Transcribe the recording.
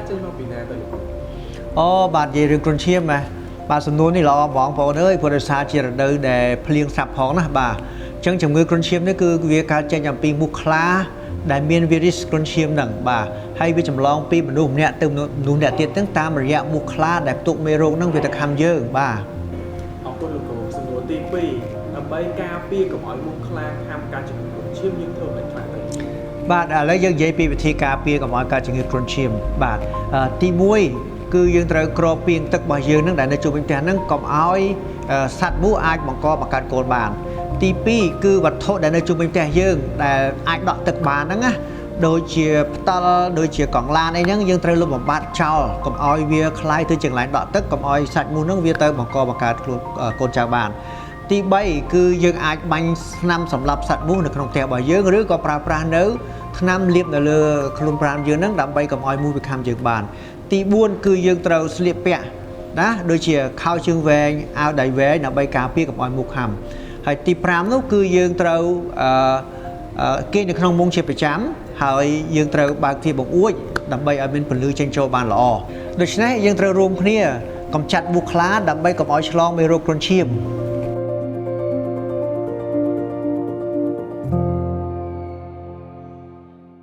ចេញមកពីណាទៅលោកគ្រូ អូបាទនិយាយរឿងគ្រុនឈាមណាបាទសំណួរនេះល្អបងប្អូនអើយព្រោះដោយសារជារដូវដែលភ្លៀងស្រាប់ផងណាបាទអញ្ចឹងជំងឺគ្រុនឈាមនេះគឺវាកើតចេញអំពីមូសខ្លាដែលមានវីរុសគ្រុនឈាមហ្នឹងបាទហើយវាចម្លងពីមនុស្សម្នាក់ទៅមនុស្សម្នាក់ទៀតហ្នឹងតាមរយៈមូសខ្លាដែលផ្ទុកមេរោគហ្នឹងវាទៅខាំយើងបាទ អរគុណលោកគ្រូសំណួរទី2ដើម្បីការពារកុំឲ្យមូសខ្លាខាំកើតជំងឺគ្រុនឈាមយើងធ្វើម៉េចខ្លះទៅ បាទឥឡូវយើងនិយាយពីវិធីការពារកុំឲ្យកើតជំងឺគ្រុនឈាមបាទទី1គឺយើងត្រូវគ្របពាងទឹករបស់យើងហ្នឹងដែលនៅជុំវិញផ្ទះហ្នឹងកុំឲ្យសត្វមូសអាចបង្កបង្កើតកូនបាន ទី2គឺវត្ថុដែលនៅជុំវិញផ្ទះយើងដែលអាចដក់ទឹកបានហ្នឹងណាដូចជាផ្តិលដូចជាកង់ឡានអីហ្នឹងយើងត្រូវលុបបំបាត់ចោលកុំឲ្យវាคล้ายទៅជាកន្លែងដក់ទឹកកុំឲ្យសត្វមូសហ្នឹងវាទៅបង្កបង្កើតខ្លួនកូនចៅបាន ទី3គឺយើងអាចបាញ់ថ្នាំសម្លាប់សត្វមូសនៅក្នុងផ្ទះរបស់យើងឬក៏ប្រើប្រាស់នៅថ្នាំលាបនៅលើខ្លួនប្រាណយើងហ្នឹងដើម្បីកុំឲ្យមូសវាខាំយើងបាន ទី4គឺយើងត្រូវស្លៀកពាក់ណាដូចជាខោជើងវែងអាវដៃវែងដើម្បីការពារកុំឲ្យមូសខាំហើយទី5នោះគឺយើងត្រូវអឺគេងនៅក្នុងមុងជាប្រចាំហើយយើងត្រូវបើកទ្វារបង្អួចដើម្បីឲ្យមានពន្លឺចេញចូលបានល្អដូច្នេះយើងត្រូវរួមគ្នាកម្ចាត់មូសខ្លាដើម្បីកុំឲ្យឆ្លងមេរោគគ្រុនឈាម។